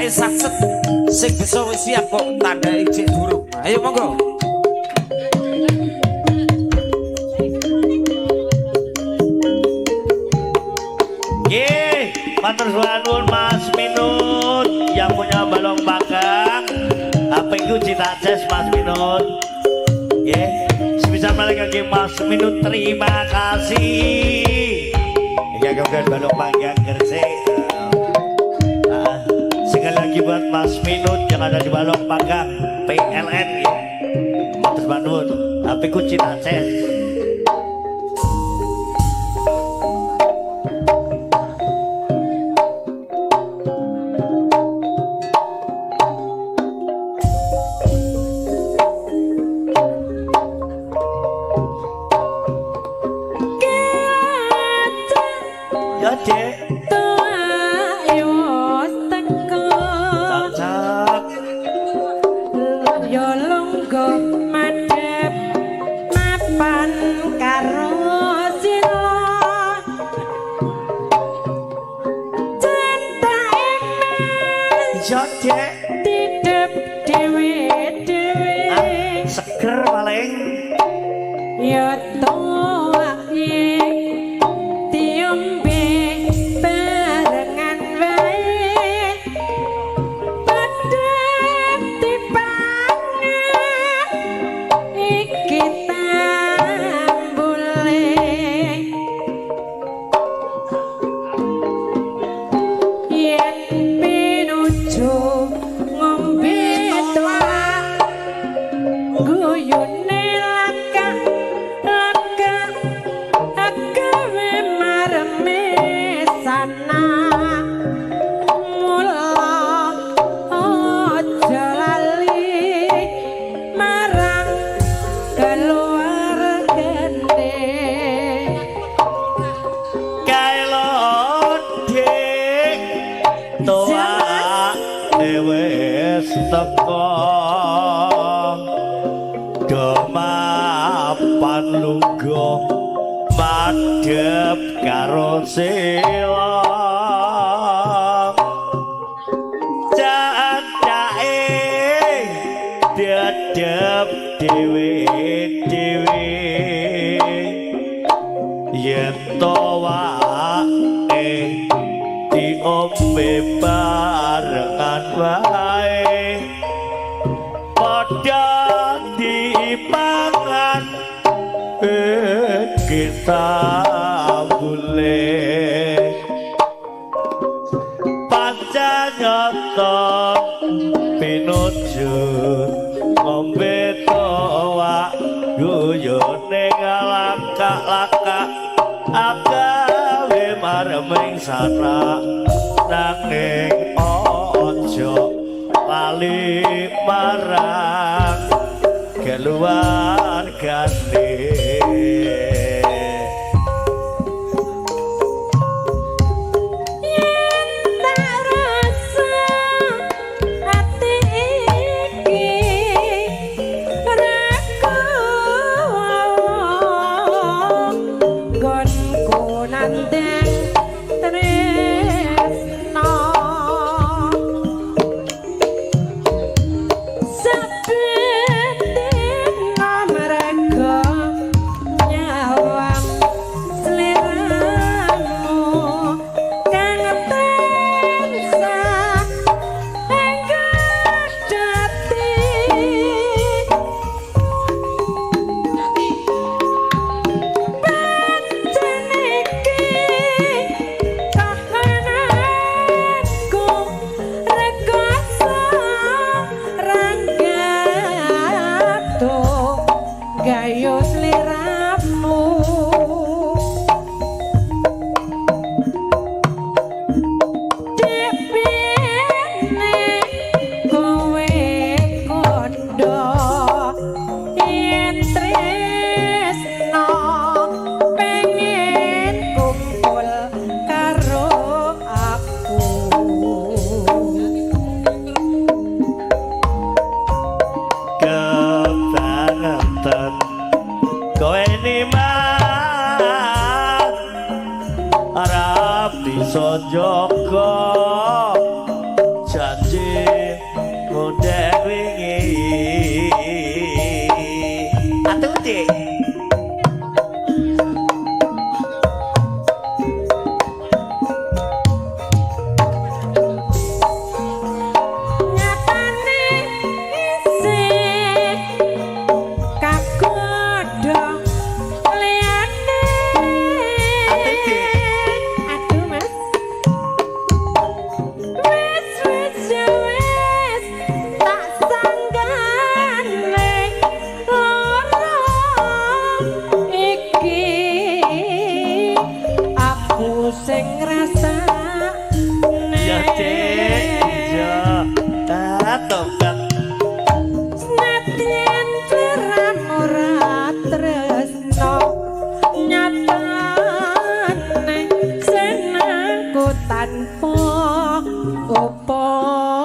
Tandake satset sing bisa wis siap kok tandake cek durung. Ayo monggo. Nggih, matur suwun Mas Minut yang punya balong panggang. HP ku Cita Ces Mas Minut. Nggih, sebisa malih kangge Mas Minut terima kasih. Iki kemudian balong panggang Gresik. Sekali lagi buat Mas Minut yang ada di balong panggang PLN ya. Matur suwun. HP ku Cita Ces. Ya, Dek. Cocok. Yo lungguh madhep mapan karo sila centake mas Ya, Dek. tidep dhewe-dhewe. Ah, seger paling. Ya tuwake diombe barengan wae padha dipangan iki tambule yen pinuju ngombe tuak guyune laka laka agawe mareme sana mula aja lali marang keluargane. Kae lho, Dik. Tuwake wis teko. Do mapan lungguh madhep karo sila. Cacake dedep dhewe-dhewe. Yen tuwake diombe barengan wae padha dipangan kita boleh pancen nyata pinuju ngombe tuwak guyone ngalakak-lakak agawe mareming sana nanging aja lali marang keluargane. Yen tak rasa ati iki ragu nggonku nandheng tresna saben dina merga nyawang sliramu kang tansah ing dadi pancen iki kahananku rekoso ranggato gayo sliramu. Depene kowe kondo yen tresno pengen kumpul karo aku. Kebangetan kowe nimas ora bisa jaga janji. wingi. Atuh Dik. Nyatane isih kagodha liyane. Atuh Dik. Aduh Mas. Wis wis ya wis tak sanggane lara iki aku sing ngrasakne. Ya Dik. Iya. Ah, tobat. Senadyan terang ora tresno nyatane senengku tanpa upama.